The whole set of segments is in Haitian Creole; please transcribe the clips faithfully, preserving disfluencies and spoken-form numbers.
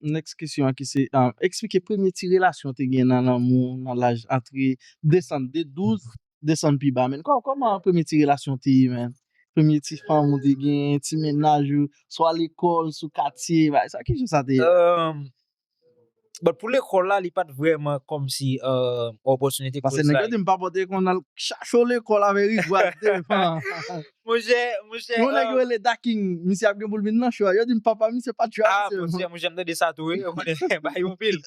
next kesyon an ki se, um, eksplike premye ti relasyon w te gen nan lanmou, nan laj antre, desann de douz, desann pi ba, men. Kò-, kòman premye ti relasyon te ye, men? Premye ti fanm ou te gen, ti mennaj ou, swa lekòl, sou katye, bagay sa, kijan sa te ye? Um, but pou lekòl la, li pa t vrèman kòmsi uh, opòtinite. Paske nèg yo di m pa pote konn al chache w lekòl avè rigwad devan. Monchè, monchè. Yon nèg yo rele Daking, misye ap gen pou l vin nan show a. Yo di m papa misye pa t jwe Ah, avè monchè, monchè, m tande sa tou, wi. Ou konnen, bay yon pil.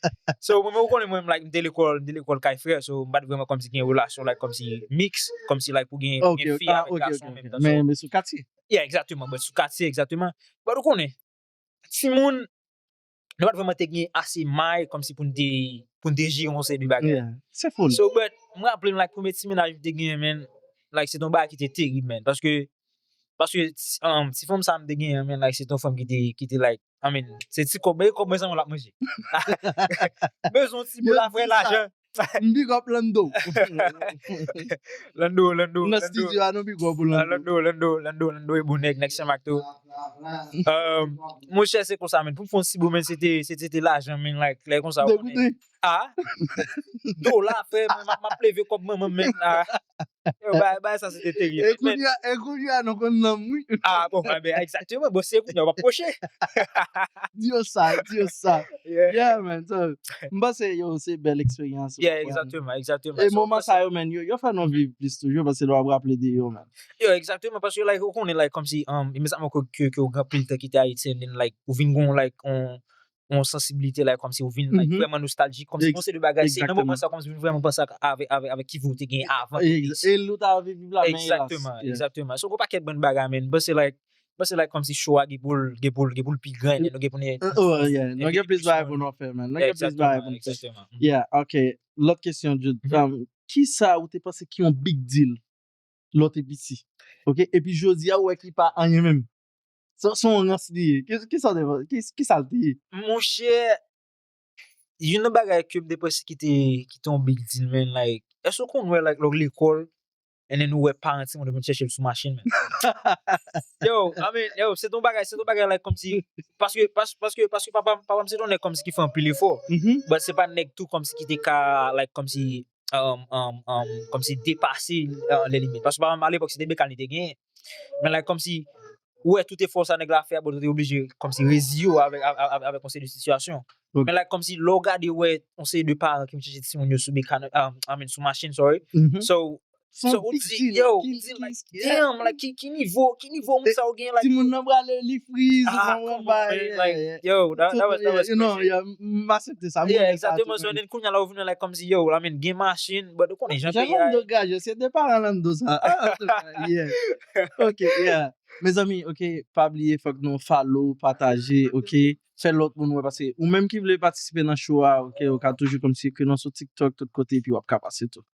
So, mwen, mwen, ou konnen, mwen, like, m te lekòl, m te lekòl kay frè, so, m pa t vrèman kòmsi gen relasyon, like, kòmsi mix, kòmsi, like, pou gen, Ok, gen fi ah, avèk ok, gason ok, an menm ok. tan. Men, So, men sou katye. Yeah, egzakteman, but sou katye, egzakteman. But ou konnen, timoun, nou pa t vrèman te gen ase may, kòmsi pou n te, pou n te jere yon seri de bagay. Yeah, se full. So, but, mwen raple m, like, premye ti mennaj m te gen, man, like, se t yon bagay ki te terib, man. Paske, paske, um, ti fanm sa m te gen, man, like, se t yon fanm ki te, ki te, like, I mean, se ti kòb, men kòb mwen sèlman l ap manje. Bezwen ti boul a frè lajan. M big up Lando. Lando, Lando, Nan Lando. Studio a, nou big up pou Ah, Lando. Lando, Lando, Lando, Lando e bon nèg, nèg Senmak tou. Um, monchè, se konsa, men. Pou m fè yon ti boul, men, se te, se te, te lajan, men, like, lè konsa, ou konnen. Degoute. Ah? Dola, frè, men, m ap, m ap leve kòb manman m, men. Ah. Yo, bay, bay, sa, se te terib. E kounye a, e kounye a, nou konn nanm, wi. Ah, bon, ah, ben, egzakteman. Bon, se kounye a, w ap poche. Di yo sa, di yo sa. Yeah. Yeah, man. So, m panse, yo, se bèl eksperyans. Yeah, egzakteman, egzakteman. E So, moman sa yo, man, yo, yo fè nou viv plis toujou, paske nou ap raple de yo, man. Yo, egzakteman, paske, like, ou konnen, like, kòmsi, um, e men sa mwen ke, ke, ke ou gen anpil tan kite Ayiti, and then, like, ou vin gon, like, on, on sansibilite, like, kòmsi ou vin, like, Mhm. vrèman nostaljik, kòmsi Ex- yon seri de bagay, se nan moman egzakteman. sa, kòmsi ou vin vrèman panse ak, avèk, avèk, avèk ki vi ou te gen avan. Ex- E lou ta viv la, men Egzakteman, hélas. Yeah. Egzakteman. So, gon pakèt bann bagay, men, m panse, like, m panse, like, kòmsi show a gen pou l, gen pou l, gen pou l pi gran, and then nou gen pou n Oh, yeah. Nou gen plis bagay pou nou fè, man. Nou gen plis bagay pou Egzakteman, nou fè. egzakteman. Yeah, ok. Lòt kesyon, Jude. Mhm. Um, ki sa ou te panse ki yon big deal lè w te piti? Ok? Epi jodi a, ou wè ki pa anyen menm. Se se yon rans li ye. Ki, ki sa w te panse? Ki, ki sa l te ye? Monchè, youn nan bagay ke m te panse ki te, ki te yon big deal, man, like, èske w konn wè, like, lè w lekòl, and then ou wè paran timoun yo vin chèche l sou machin, man? Yo, I mean, yo, se t yon bagay, se t yon bagay, like, kòmsi, paske, pas- paske, paske papa, papa m se t yon nèg kòmsi ki fè anpil efò, Mhm. but se pa nèg tou kòmsi ki te ka, like, kòmsi, um, um, um, kòmsi depase uh, lè limit. Paske papa m alepòk, se te bekal li te genyen. Men, like, kòmsi, ou wè tout efò sa nèg la fè a, but ou te oblije kòmsi reziye w avèk, avèk, avèk yon seri de sitiyasyon. Ok. Men, like, kòmsi lè w gade, ou wè yon seri de paran ki vin chèche timoun yo sou bekal, um, I mean, sou machin, sorry. Mhm. So, Se yon so, ou big di, deal. yo, Ki- ou di, like, ki- yeah. Damn, like, ki, ki nivo, ki nivo moun sa ou gen, like, Timoun nan prale li friz, ah, ou come konprann, on, man, yeah, like, yeah. yo, that, that was, that was You know, crazy. Yeah, m aksepte sa. Yeah, egzakteman, so, and then kounye a la ou vin like, kòmsi, yo, I mean, gen machin, but ou konnen jan Jan peyi a Lando gaje, se de paran Lando sa. Ah, an tou ka, yeah. Ok, yeah. Mezanmi, ok, pa bliye, fòk nou follow, pataje, ok. Fè lòt moun wè, paske ou menm ki vle patisipe nan show a, ok, ou ka toujou kòmsi ekri nou sou TikTok, tout kote, epi w ap ka pase tou.